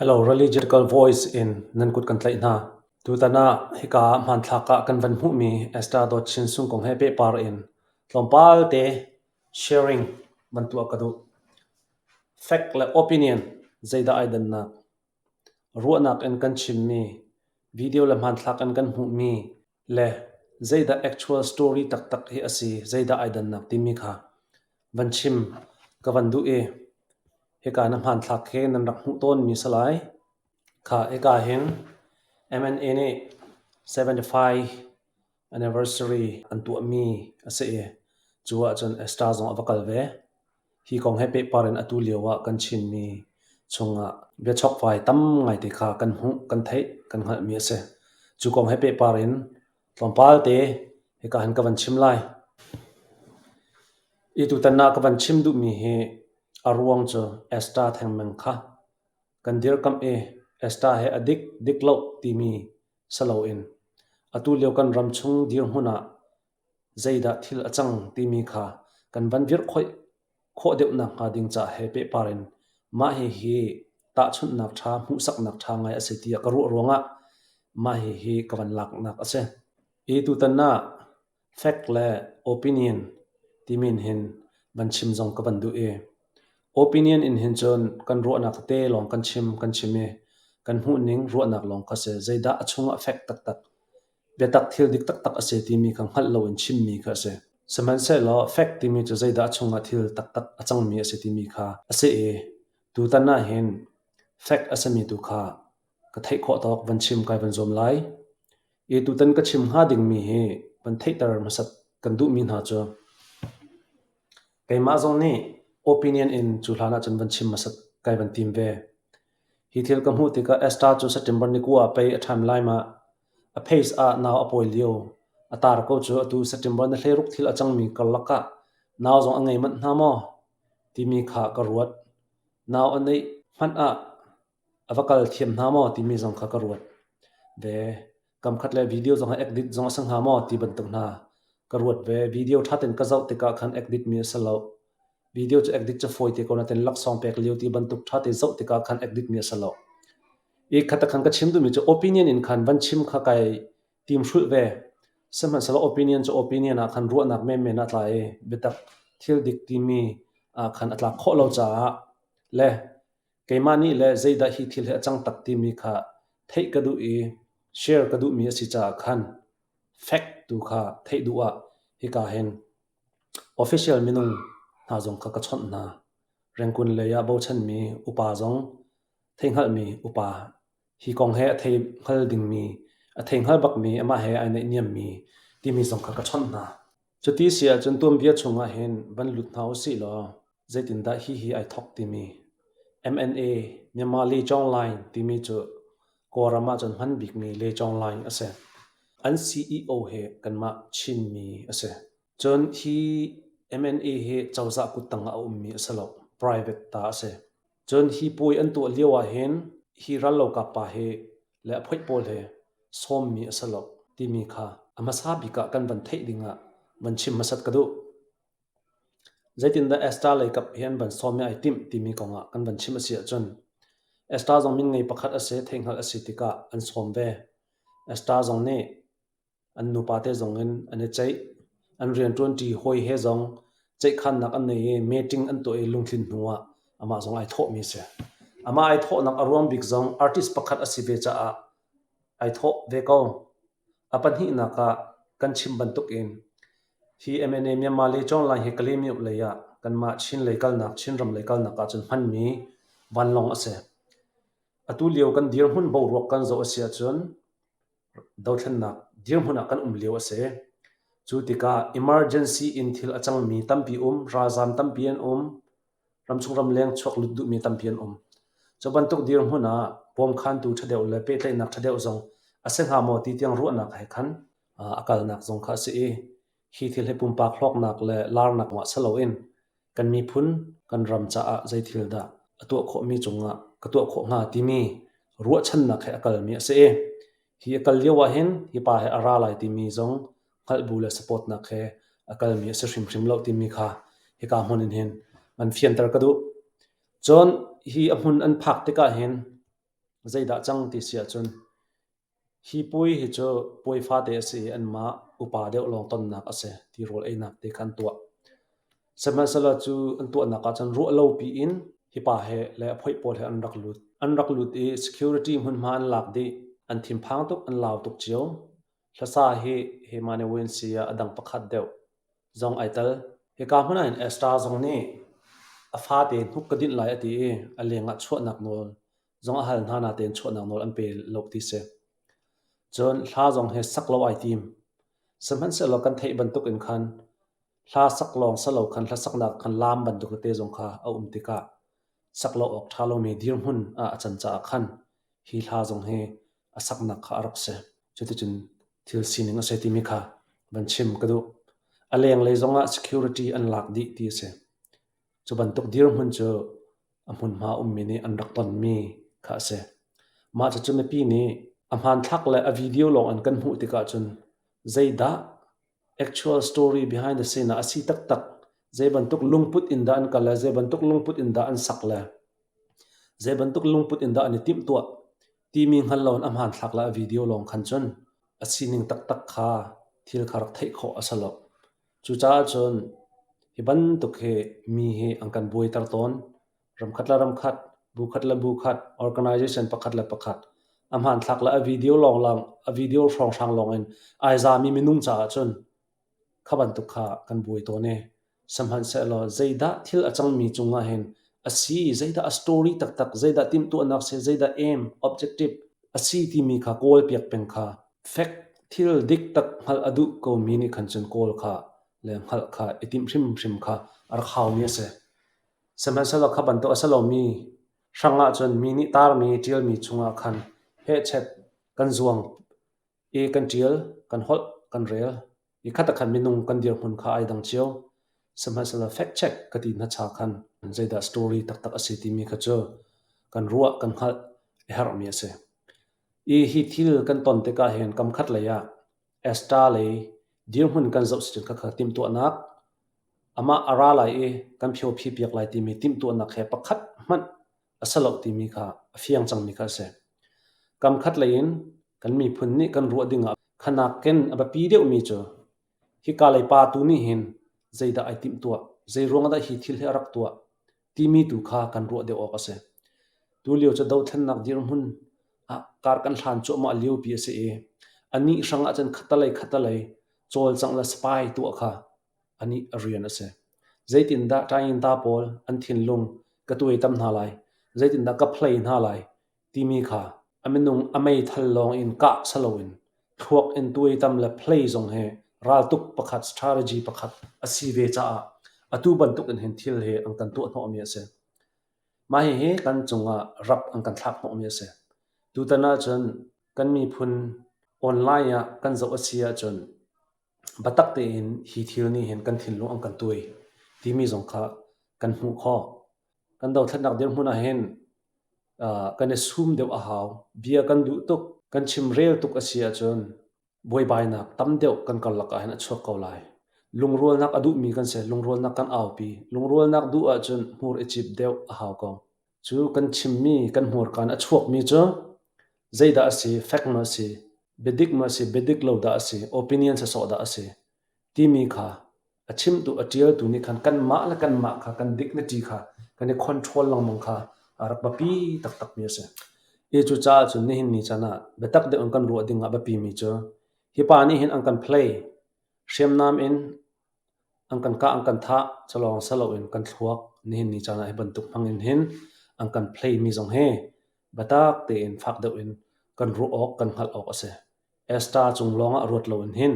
Hello, Religical Voice in nan kut kan tlaih hna. Tutan ah hika hmanthlak ah kan van hmuhmi Esther Dawt Chin Sung kong he pehpar in tlawmpal te sharing van tuah ka duh. Fact le opinion zeidah ai dannak? Ruahnak in kan chimmi, video le hmanthlak in kan hmuhmi le zeidah actual story taktak hi a si, zeidah ai dannak timi kha van chim ka van duh i hika na hmanthlak hi nan rak hmuh tawnmi si lai. Kha hika hin MNA nih 75 anniversary an tuahmi a si i cu ahcun Esther zong a va kal ve. Hi kong he pehpar in atu lio ah kan Chinmi chungah biachokvai tam ngaite kha kan hmuh, kan theih, kan hngalhmi a si. Cu kong he pehpar in tlawmpal te hika hin ka van chim lai. I tutan ah ka van chim duhmi hi a ruang cu Esther thengmang kha kan dirkamh i Esther he a dik, dik lo timi si loin atu lio kan ram chung dirhmun ah zeidah thil a cang timi kha kan van virhkhawih khawh deuh nakhnga ding caah he pehpar in mah hihi tahchunhnak ṭha, hmuhsaknak ṭha ngai a si tiah ka ruah ruangah mah hihi ka van laknak a si. Hi tutan ah fact le opinion timi in hin van chim zong ka van duh i opinion in hin cun kan ruahnak tete lawng kan chim kan chim i kan hmuhning ruahnak lawng kha si. Zeidah a chungah fact taktak Biatak thil dik taktak a si timi kha hngalh loin chimmi kha a si. Sihmanhsehlaw fact timi cu zeidah a chungah thil taktak a cangmi a si timi kha a si i tutan ah hin fact a simi tu kha ka theih khawh tawk van chim kai van zuam lai. I tutan ka chim hnga dingmi hi van theihter hmasat kan duhmi hna cu keimah zong nih opinion in cu hlan ahcun van chim hmasat kai van tim ve. Hi thil ka hmuh tikah Esther cu September ni kua ah pei a ṭhan lai ma. A face ah nau a pawi lio. A tar ko cu atu September ni 16 thil a cangmi karlak ah nau zong a ngei manh hna maw timi kha ka ruat. Nau a neih hmanh ah a va kal thiam hna maw timi zong kha ka ruat ve. Kamkhat le video zong ah edit zong a si hnga maw ti bantuk hna ka ruat ve. Video ṭha tein ka zoh tikah khan edit mi a si lo. Video cu edit cu fawi te ko nain laksawng pek lio ti bantuk ṭha te zoh tikah khan edit mi a si lo. I khat khan ka chim duhmi cu opinion in khan van chim kha kai tim hrulh ve. Sihmanhsehlaw opinion cu opinion ah khan ruahnak menmen ah a tla i biatak thil dik timi ah khan a tlak khawh lo caah le keimah nih le zeidah hi thil hi a cang tak timi kha theih ka duh i share ka duhmi a si caah khan fact tu kha theih duh ah hika hin official minung hna zong kha ka chawnh hna. Rengkun lei ah bochanmi upa zong theihhngalhmi upa hi kong he a thei hngal dingmi, a thei hngal bakmi, amah he ai naihniammi timi zong kha ka chawnh hna. Cuti si ahcun tuanbia chungah hin van lut hna usih law zeitindah hihi ai thawk timi MNA Myanmar Lechong Line timi cu Kawlram ahcun hman bikmi Lechong Line a si. An CEO hi kanmah Chinmi a si. Cun hi MNA hi cozah kuttang ah a ummi a si lo, private ta a si. Cun hi puai an tuah lio ahhin hi rallokap pa hi le a phoih pawl hi sawmmi a si lo timi kha a hmasa bik ah kan van theih ding ah van chim hmasat ka duh. Zeitindah Esther lei kap hi an van sawm i ai timh timi kong ah kan van chim a si ahcun Esther zong min ngei pakhat a si, theihhngalh a si tikah an sawm ve. Esther zong nih An nupa te zong in an i ceih. An rianṭuanṭi hawi he zong ceihkhannak an nei i meeting an tuah i lungtlin hnu ah amah zong ai thawhmi a si. Amah ai thawhnak a ruang bik zong artist pakhat a si ve caah ai thawh ve ko. A pahnihnak ah kan chim bantuk in hi MNA Myanmar Lechong Line hi Kalaymyo lei ah kanmah Chin lei kalnak, Chinram lei kalnak ahcun hmanmi vanlawng a si. Atu lio kan dirhmun boruak kan zoh a si ahcun dothlennak dirhmun ah kan um lio a si. Cu tikah emergency in thil a cangmi tampi um, ralzaam tampi an um, ramchung ramleng chuak lut duhmi tampi an um. Cu bantuk dirhmun ah bawmkhantu ṭha deuh le pehtlaihnak ṭha deuh zong a si hnga maw ti tiang ruahnak he khan a kalnak zong kha a si i hi thil hi pumpak hlawknak le larnak ah si loin kan miphun kan ram caah zei thil dah a tuah khawhmi cungah ka tuah khawh hnga timi ruahchannak he a kalmi a si i hi a kal lio ah hin hi pa he a ra lai timi zong hngalh bu le supportnak he a kalmi a si hrimhrim lo timi kha hika hmun in hin man fianter ka duh. Cun hi a hmun an phak tikah hin. Zeidah cang ti si ahcun hi puai hi cu puai fate a si i anmah upa deuh lawng tonnak a si. Tirawl einak te kha an tuah. Sihmanhsehlaw cu an tuahnak ah cun ruah lopi in hi pa he le a phoih pawl he an rak lut. An rak lut i security hmunhma an lak dih. An thinphang tuk, an lau tuk cio. Hlasa hi Hemane Winsi ah a dang pakhat deuh zong ai tel. Hika hmun ah hin Esther zong nih a fate hnuk ka dinh lai a ti i a leng ah chuahnak nawl zong a hal hna natein chuahnak nawl an pe lo ti si. Cun hla zong hi sak lo ai tim. Sihmanhsehlaw kan theih bantuk in khan hla sak lawng si lo khan hlasaknak khan laam bantuk tete zong kha a um tikah sak lo awk ṭha lomi dirhmun ah a can caah khan hi hla zong hi a saknak kha a rak si. Cuticun thil sining a si timi kha van chim ka duh. A lenglei zongah security an lak dih ti a si. Cu bantuk dirhmun cu a hmunhma ummi nih an rak tonmi kha a si. Mah cucu mipi nih a hmanthlak le a video lawng in kan hmuh tikah cun zeidah actual story behind the scene ah a si taktak, zei bantuk lungput in dah an kal le zei bantuk lungput in dah an sak le zei bantuk lungput in dah an i timhtuah timi hngal loin a hmanthlak le a video lawng khan cun a sining taktak kha thil kha rak theih khawh a si lo. Cucaah cun hi bantuk hi mi hi an kan buaiter tawn. Ramkhat le ramkhat, bu khat le bu khat, organization pakhat le pakhat, a hmanthlak le a video lawnglang, a video hrawnghrang lawngin ai zami minung caah cun kha bantuk kha kan buai tawn i sihmanhsehlaw zeidah thil a cangmi cungah hin a si, zeidah a story taktak, zeidah timhtuahnak si, zeidah aim, objective a si timi kha kawlpiak peng kha fek thil dik tak hngalh a duh komi nih khan cun kawl kha le hngalh kha i timh hrimhrim kha a rak haumi a si. Sihmanhsehlaw kha bantuk a si lomi hrang ahcun mi nih tarmi ṭialmi chungah khan hehchet kan zuang i kan ṭial, kan holh, kan rel i khat ah khan minung kan dirhmun kha ai dang cio. Sihmanhsehlaw fact check ka ti hna khan zeidah story taktak a si timi kha cu kan ruah, kan hngalh a herhmi a si. I hi thil kan ton tikah hin kamkhat lei ah Esther lei dirhmun kan zoh si cun khakha timhtuahnak amah a ra lai i kan phio-phi piak lai timi timhtuahnak he pakhat hmanh a si lo timi kha a fiang cangmi kha a si. Kamkhat lei in kan miphun nih kan ruah ding ah kha nakin a biapi deuhmi cu hika lei pa tu nih hin zeidah ai timhtuah, zei ruangah dah hi thil hi a rak tuah timi tu kha kan ruah deuh awk a si. Tulio cu dothlennak dirhmun ah kar kan hlan cuahmah liopi a si i anih hrang ahcun khatalei khatalei cawlcangh le spy tuah kha anih a rian a si. Zeitindah ṭainta pawl an thinlung ka tuaitam hna lai, zeitindah ka play hna lai timi kha a minung a meithal lawng in kah si loin thluak in tuaitam le play zong hi raltuk pakhat strategy pakhat a si ve caah atu bantuk in hin thil hi an kan tuah hnawhmi a si. Mah hihi kan cungah rap an kan thlak hnawhmi a si. Tutan ahcun kan miphun online ah kan zoh a si ahcun Biatak tein hi thil nih hin kan thinlung an kan tuai timi zong kha kan hmuh khawh. Kan dothlatnak dirhmun ah hin kan i sum deuh a hau. Bia kan duh tuk, kan chimrel tuk a si ahcun buaibainak tam deuh kan karlak ah hin a chuak ko lai. Lungrualnak a duhmi kan si, lungrualnak kan aupi. Lungrualnak duh ahcun hmur i cip deuh a hau ko. Cu kan chimmi, kan hmurka in a chuakmi cu zeidah a si, fact maw a si, biadik maw a si, biadik lo dah a si, opinion sawsawh dah a si timi kha a chimtu, a ṭialtu nih khan kanmah le kanmah kha kan dignity kha kan i control lengmang kha a rak biapi taktakmi a si. I cucaah cun nihin ni chan ah biatak deuh in kan ruah ding ah biapimi cu hi pa nih hin an kan play, hriamnam in An kan kah an kan thah culawng si loin kan thluak nihin ni caan ah hi bantuk hmang in hin an kan play mi zong hi biatak tein fak deuh in kan ruah awk kan hngalh awk a si. Esther cung lawngah ruat loin hin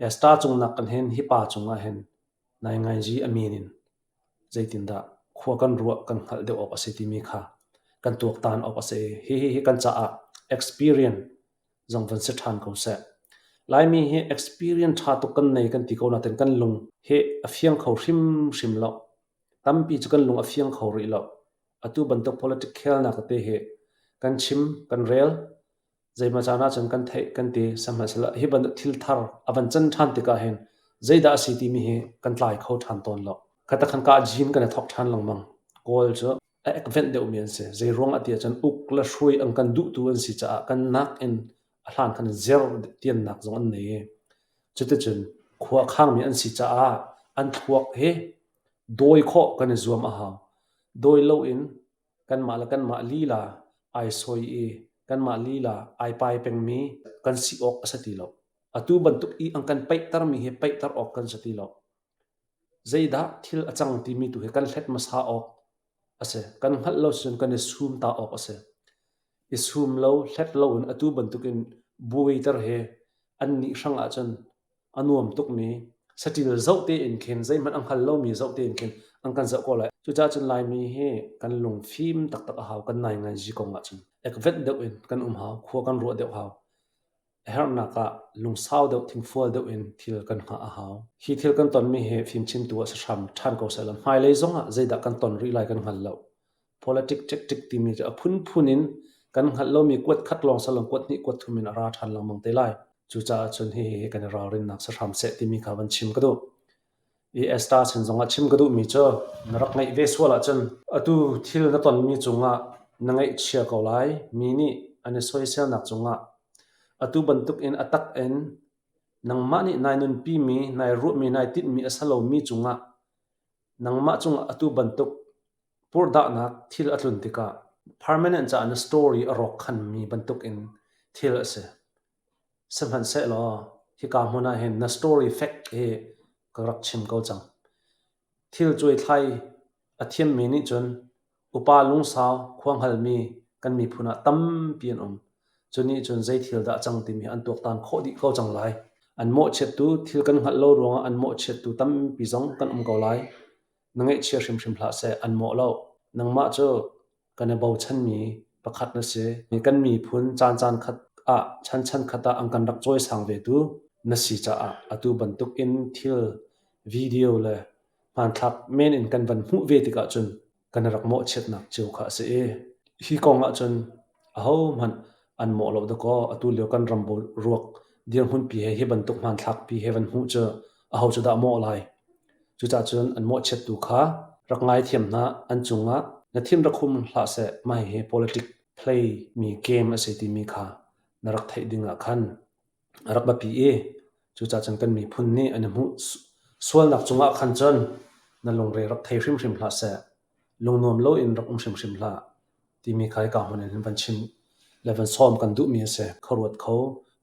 Esther cung nak kan hin hi pa cungah hin naingainzi a min in zeitindah khua kan ruah kan hngalh deuh awk a si timi kha kan tuaktan awk a si. Hihi hi kan caah experience zong van si ṭhan ko seh. Laimi hi experience ṭha tuk kan nei kan ti ko nain kan lung hi a fiang kho hrimhrim lo. Tampi cu kan lung a fiang kho rih lo. Atu bantuk politic khelnak tete hi kan chim, kan rel, zeimaw caan ahcun kan theih kan ti sihmanhsehlaw hi bantuk thil thar a van can ṭhan tikah hin zeidah a si timi hi kan tlai kho ṭhan tawn lo. Khatakhan ka jin kan i thawk ṭhan lengmang. Kawl cu. A ekvenh deuhmi an si. Zeiruang ah ti ahcun uk le hruai an kan duhtu an si caah kan nakin a hlan khan zer tiannak zong an nei i cuticun khua a khangmi an si caah an thluak hi dawi khawh kan i zuam a hau. Dawi loin kanmah le kanmah lila ai sawi i kanmah lila ai pai pengmi kan si awk a si ti lo. Atu bantuk i an kan paihtermi hi paihter awk kan si ti lo. Zeidah thil a cang timi tu hi kan hlet hmasa awk a si. Kan hngalh lo cun kan i sum ta awk a si. I sum lo, hlet loin atu bantukin buaiter hi annih hrang ahcun a nuam tukmi saṭil zoh tein khin zeihmanh a hngal lomi zoh tein khin an kan zoh ko lai. Cucaah cun Laimi hi kan lungfim taktak a hau, kan nainganzi kong ahcun. Ekvenh deuh in kan um hau, khua kan ruah deuh hau. A herhnak ah lungsau deuh, thingfual deuh in thil kan hngah a hau. Hi thil kan tonmi hi fimchimtu ah si hram ṭhan ko sehlaw hmailei zongah zeidah kan ton rih lai kan hngal lo. Politic tactic timi cu a phunphun in kan hngalh lomi kuat khat lawng si lo kuat hnih kuat thum in a ra ṭhan lengmang te lai. Cucaah cun hihi kan i ralrinnak si hram seh timi kha van chim ka duh. I Esther sin zongah chim ka duhmi cu na rak ngeih ve sual ahcun atu thil na tonmi cungah na ngaihchia ko lai. Mi nih an i soiselnak cungah atu bantukin a tak in nangmah nih nai nunpimi, nai ruahmi, nai tinhmi a si lomi cungah nangmah cungah atu bantuk purhdahnak thil a tlun tikah permanent caah na story a rawk khanmi bantukin thil a si. Sihmanhsehlaw hika hmun ah hin na story fact hi ka rak chim ko cang. Thil cuaithlai a thiammi nih cun upa lungsau khua hngalmi kan miphun ah tampi an um. Cu nih cun zei thil dah a cang timi an tuaktan khawh dih ko cang lai. An mawhchiattu thil kan hngalh lo ruangah an mawhchiattu tampi zong kan um ko lai. Na ngaihchia hrimhrim hlah seh, an mawh lo. Nangmah cu kan i bochanmi pakhat na si. Kan miphun caan khat ah chan khat ah an kan rak cawisang vetu na si caah atu bantuk in thil video le hmanthlak men in kan van hmuh ve tikah cun kan rak mawhchiatnak cio kha a si i hi kong ah cun ahohmanh an mawh lo dakaw atu lio kan ram ruak dirhmunpi he hi bantuk hmanthlak pi he van hmuh cu aho cu dah mawh lai? Cucaah cun an mawhchiattu kha rak ngaithiam hna, an cungah na thin rak hum hlah seh, mah hihi politic play mi game a si timi kha na rak theih ding ah khan a rak biapi i cucaah cun kan miphun nih an i hmuh sualnak cungah khan cun na lungre rak thei hrimhrim hlah seh, lungnuam loin rak um hrimhrim hlah timi kha hika hmun in van chim le van sawm kan duhmi a si. Khuaruat kho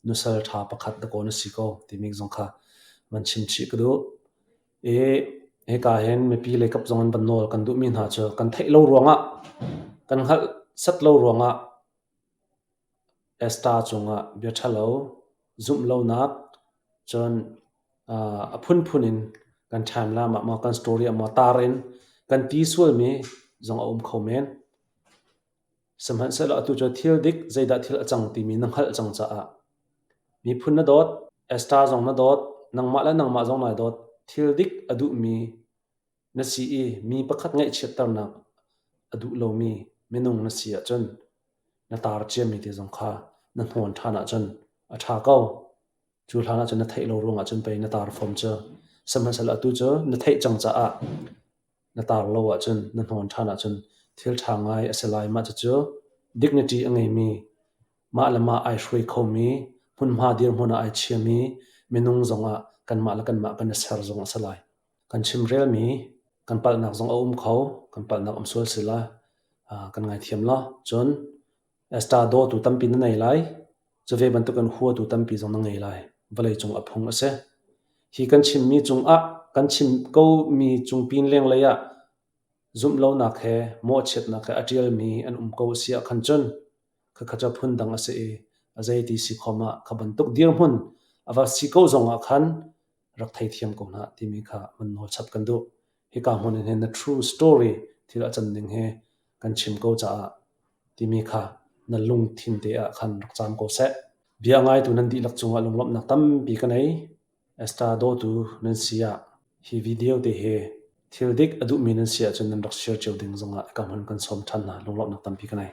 nusal ṭha pakhat dakaw na si ko timi zong kha van chim chih ka duh. I hika hin mipi leikap zong in van nawl kan duhmi hna cu kan theih lo ruangah, kan hngalh set lo ruangah Esther cungah bia ṭhalo, zumh lonak, cun a phunphun in kan timeline ah maw kan story ah maw tar in kan ti sualmi zong a um kho men. Sihmanhsehlaw atu cu thil dik zeidah thil a cang timi na hngalh cang caah miphun na dawt, Esther zong na dawt, nangmah le nangmah zong nai dawt, thil dik a duhmi na si i mi pakhat ngaihchiatternak a duh lomi minung na si ahcun na tar ciami te zong kha na hnawn ṭhan ahcun a ṭha ko. Cu hlan ahcun na theih lo ruangah cun pei na tar fom cu. Sihmanhsehlaw atu cu na theih cang caah na tar lo ahcun na hnawn ṭhan ahcun thil ṭha ngai a si lai. Mah cucu dignity a ngeimi, mah le mah ai hruai khomi, hmunhma dirhmun ah ai chiami minung zongah kanmah le kanmah kan i ser zong a si lai. Kan chimrelmi kan palhnak zong a um kho, kan palhnak um sual si la, kan ngaithiam law. Cun Esther dawtu tampi na nei lai, cu ve bantukin huatu tampi zong na ngei lai. Vawleicung a phung a si. Hi kan chimmi cungah kan chim komi cung pin lenglei ah zumh lonak he mawhchiatnak he a ṭialmi an um ko a si ah khan cun khakha cu phundang a si i a zeiti si khom ah kha bantuk dirhmun a va si ko zong ah khan rak theithiam ko hna timi kha man nawl chap kan duh. Hika hmun in hin na true story thil a can ning hi kan chim ko caah timi kha na lungthin te ah khan rak caam ko seh. Bia ngaitu nan dihlak cungah lunglawmhnak tampi ka nei. Esther dawtu nan si ah hi video te hi thil dik a duhmi nan si ahcun nan rak share cio ding zongah ka hmun kan sawm ṭhan hna. Lunglawmhnak tampi ka nei.